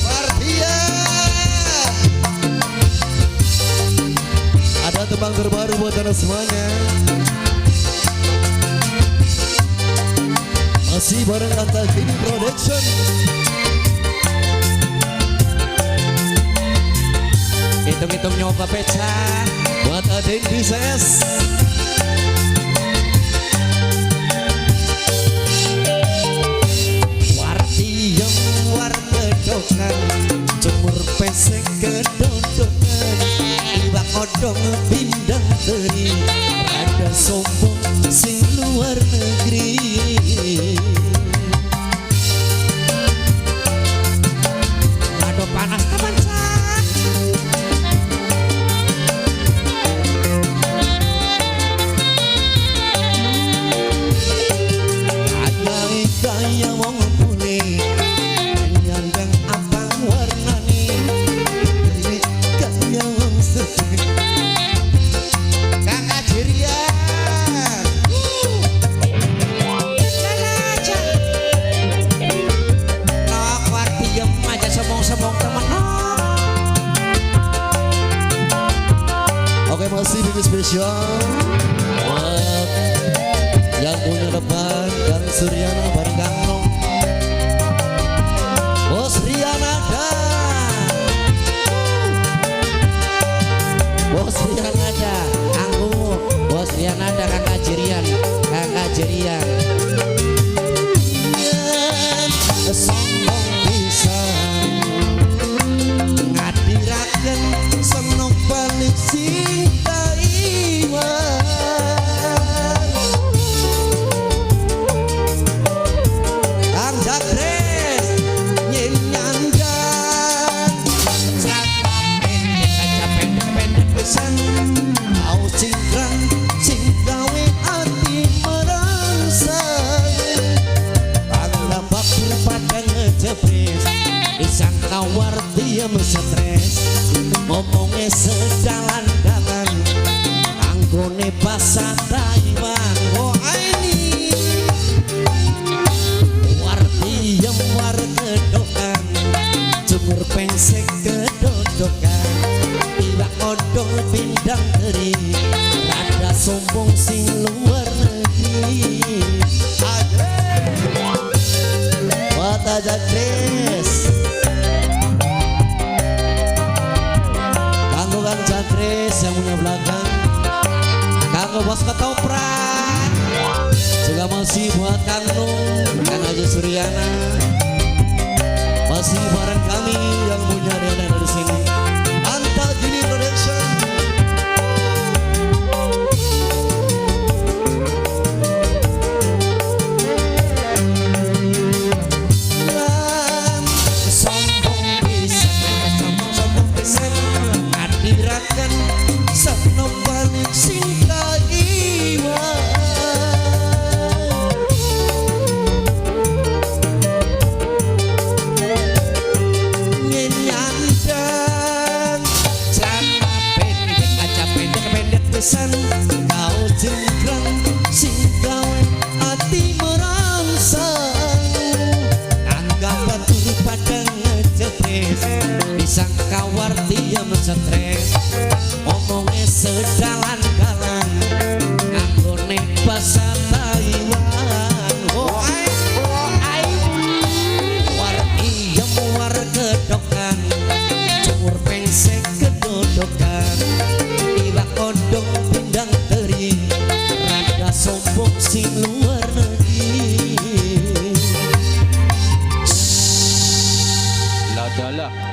Partia. Ada tembang terbaru buat anda semuanya. Masih bareng Antagini Production. Hitung-hitung nyoba peca. Buat Aden Bises. Wartiem war kedokan, jemur pesek kedondokan, iwak odong pindang teri, rada sombong sing luar negeri. Aduh panas teman cah. Kaya wong bule, nyandang abang warnane, kaya wong sedih. Kang Ajirian. Nok war diem aja sombong-sombong temen nok. Oke, masih bikin spesial buat yang punya depan Kang Suryana bareng Kang Nong. Bos Rianada. Bos Rianada, aku Bos Rianada Kang Ajirian, Kang Ajirian. Sombong pisan ngadiraken seneng balik sing Taiwan. Kang Jagres nyenyandan Celana pendek aja pendek-pendek pisan au cingkrang sing gawe ati merangsang. Tangga bakur pada ngejebres, disangka war diem stres, ngomongnya sedalan-dalan anggone basa Taiwan. Oh ini war diem war kedokan, jemur pensek kedodokan, iwak odong pindang teri, rada sombong sing luar negeri. Buat aja Chris, kanggo Kang Jagres yang punya belakang, kanggo bos ketoprak, juga masih buat Kang Nung, Kang Haji Suryana, masih bareng kami yang punya dana dari sini. Antagini Production. Sombong pisan, sombong pisan, ngadiraken seneng balik sing Taiwan. Nyenyandang Celana pendek aja pendek-pendek pisan kau jengkrang sing gawe ati merangsang. Anggap batur pada ngejebres, disangka war diem stres, omongnya sedalan-dalan anggone basa Taiwan. Oh ai, ai war iyem war kedokan, jemur pensek kedodokan, iwak odong pindang teri, rada sombong sing luar negeri. Ladalah.